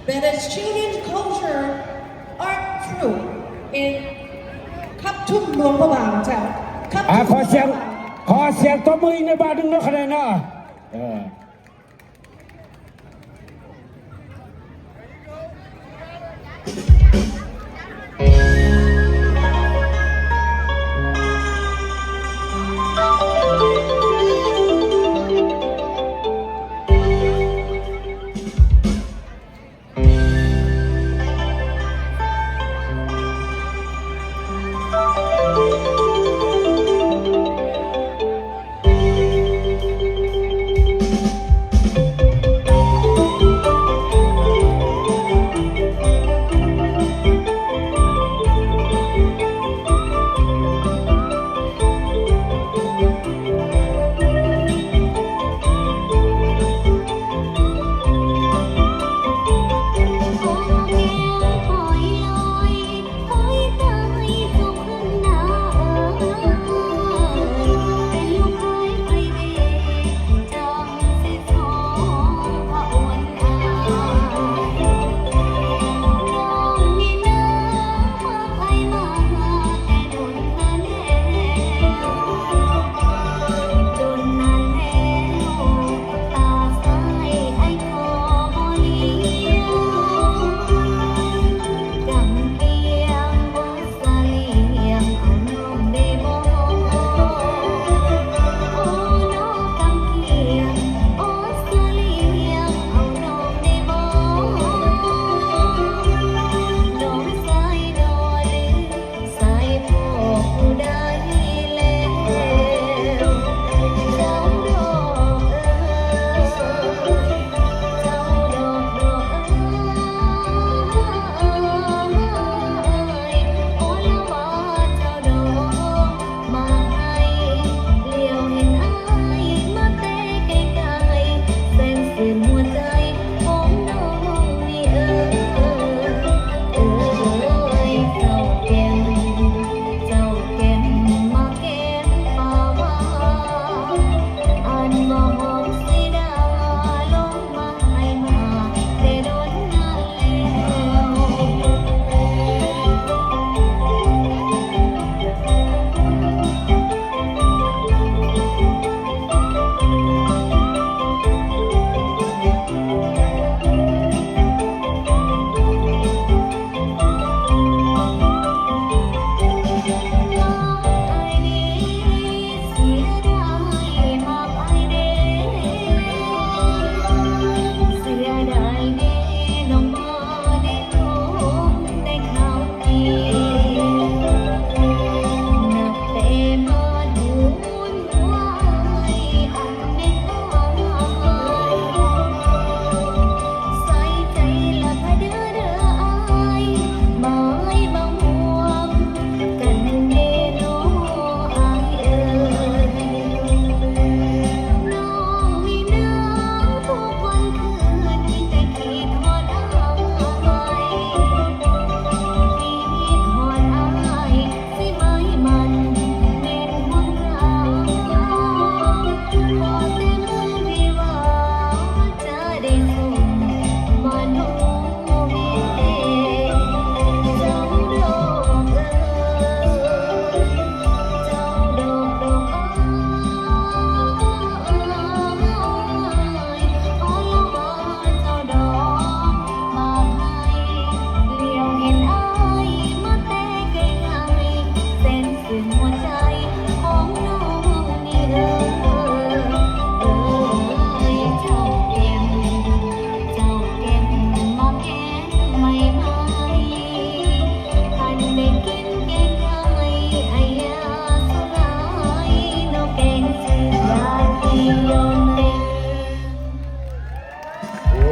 That is children culture art troupe in Kap Tum ຫຼວງພະບາງເຈົ້າ. ອ່າ ຂອສຽງ ຂອສຽງຕົບມືອີກໃນບາດໜຶ່ງເນາະ ຄະແນນເນາະ. ເອີ.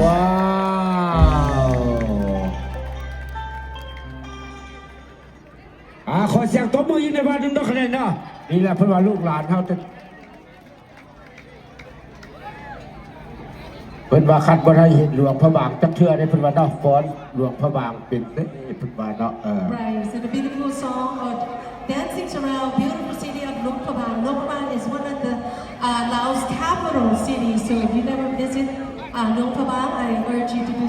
ວ້າວ ອ່າ ຂໍສຽງຕົບມືອີກໃນບາດໜຶ່ງເນາະ ຄະແນນເນາະ. ນີ້ແຫຼະ ເພິ່ນວ່າລູກຫຼານເຮົາ ເພິ່ນວ່າຄັນບໍ່ໄດ້ເຫັນຫຼວງພະບາງຈັກເທື່ອເດ້ ເພິ່ນວ່າເນາະ ຟ້ອນຫຼວງພະບາງເປັນເດ້ ເພິ່ນວ່າເນາະ. ເອີ Right, so the beautiful song of dancing around beautiful city of Luang Prabang. Luang Prabang is one of the, uh, Laos capital cities, so if you never visit, uh, Luang Prabang, I urge you to visit.